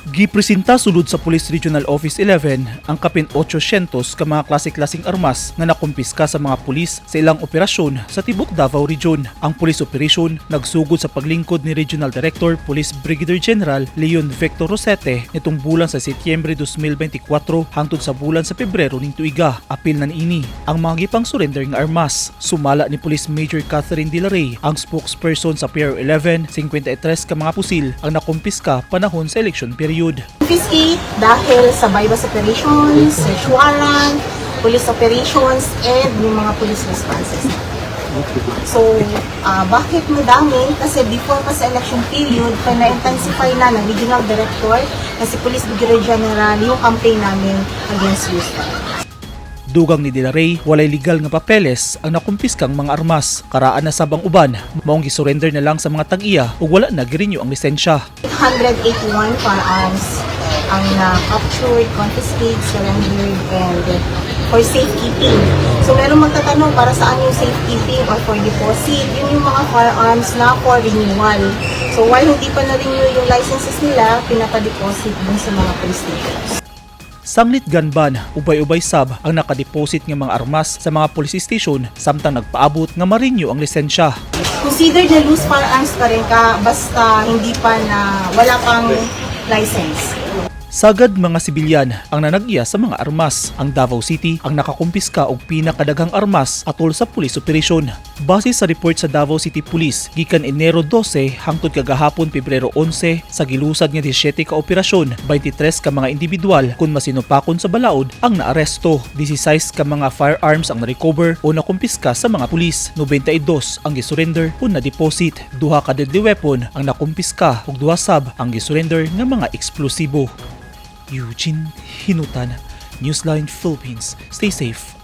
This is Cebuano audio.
Gipresenta sulod sa Police Regional Office 11 ang kapin 800 ka mga klase-klaseng armas nga nakumpiska sa mga pulis sa ilang operasyon sa tibok Davao Region. Ang police operation nagsugod sa paglingkod ni Regional Director Police Brigadier General Leon Victor Rosete nitong bulan sa Setyembre 2024 hangtod sa bulan sa Pebrero ning tuiga. Apil na niini ang mga gipang surrender nga armas. Sumala ni Police Major Catherine De La Rey, ang spokesperson sa PR11, 53 ka mga pusil ang nakumpiska panahon sa election period. Confiscate dahil sa buy-bust operations, search warrant, police operations, and yung mga police responses. So, bakit madami? Kasi before pa sa election period, pa na-intensify na ng regional director na si Police Brigadier General yung campaign namin against use firearms. Dugang ni De La Rey, walay legal nga papeles ang nakumpiskang mga armas. Karaan na sab ang uban, maong gisurrender na lang sa mga tag-iya ug wala na girenew ang lisensya. 881 firearms ang na-captured, confiscated, surrendered, and for safekeeping. So, meron magtatanong para saan yung safekeeping or for deposit. Yun yung mga firearms na for renewal. So, while hindi pa na-renew yung licenses nila, pinapadeposit dun sa mga police stations. Sanglit gun ban, ubay-ubay sab ang nakadeposit nga mga armas sa mga police station samtang nagpaabot nga ma-renew ang lisensya. Considered na loose firearms pa rin ka basta hindi pa na, wala pang license. Sagad mga sibilyan ang nanag-iya sa mga armas. Ang Davao City ang nakakumpiska og pinakadaghang armas atol sa police operation. Base sa report sa Davao City Police, gikan Enero 12 hangtod kagahapon Pebrero 11, sa gilusad nga 17 ka operasyon, 23 ka mga individual kung masinupakon sa balaod ang naaresto. 16 ka mga firearms ang na-recover o nakumpiska sa mga pulis. 92 ang gisurrender o na-deposit. Duha ka deadly weapon ang nakumpiska ug duha sab ang gisurrender nga mga eksplosibo. Eugene Hinutan, Newsline Philippines. Stay safe.